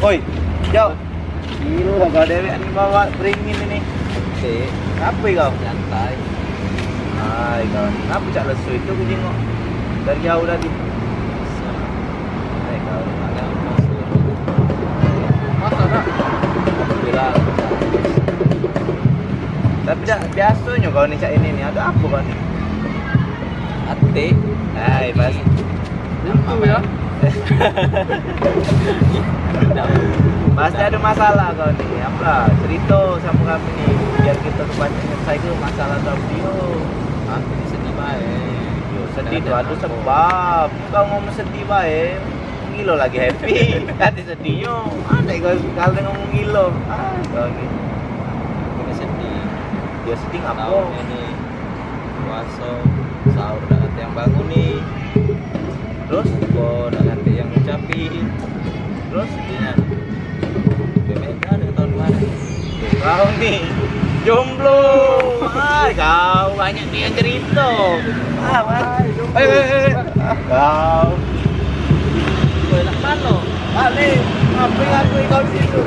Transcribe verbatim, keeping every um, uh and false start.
Oi, Jok. Gilo kau dewek ni bawa beringin ini. Cek. Ngapo kau? Santai. Hai kau. Ngapo cak lesu itu ku jengok. Dari jauh tadi. Hai kau. Ada apa? Masa dah? Gila. Tapi dak biasonyo kau ni cak ini ni. Ada apa kau ni? Ate. Hai, pas. Itu ya. Pasti ada masalah kau ni. Apa? Cerita sama kami ni. Biar kita tu banyak selesai ke masalah kau ni. Aku ni sedih bae. Yo, sedih tu ada sebab. Kau ngomong sedih bae. Ngilo lagi happy. Hati sedihnyo. Ada kau kalau ngomong ngilo. Ah, kau ni. Aku ni sedih. Yo sedih ngapo? Tahun ini puaso, sahur dak katek yang banguni. Terus? Buko dak katek yang ngucapi. Terus? Sedihnya. Beda dengan tahun kemarin. Kau ni jomblo. Ah, kau banyak ni yang cerita. Ah, wah, jomblo. Eh, eh, eh. Kau. Kau nak mano? Balik. Ngapo aku kau di situ?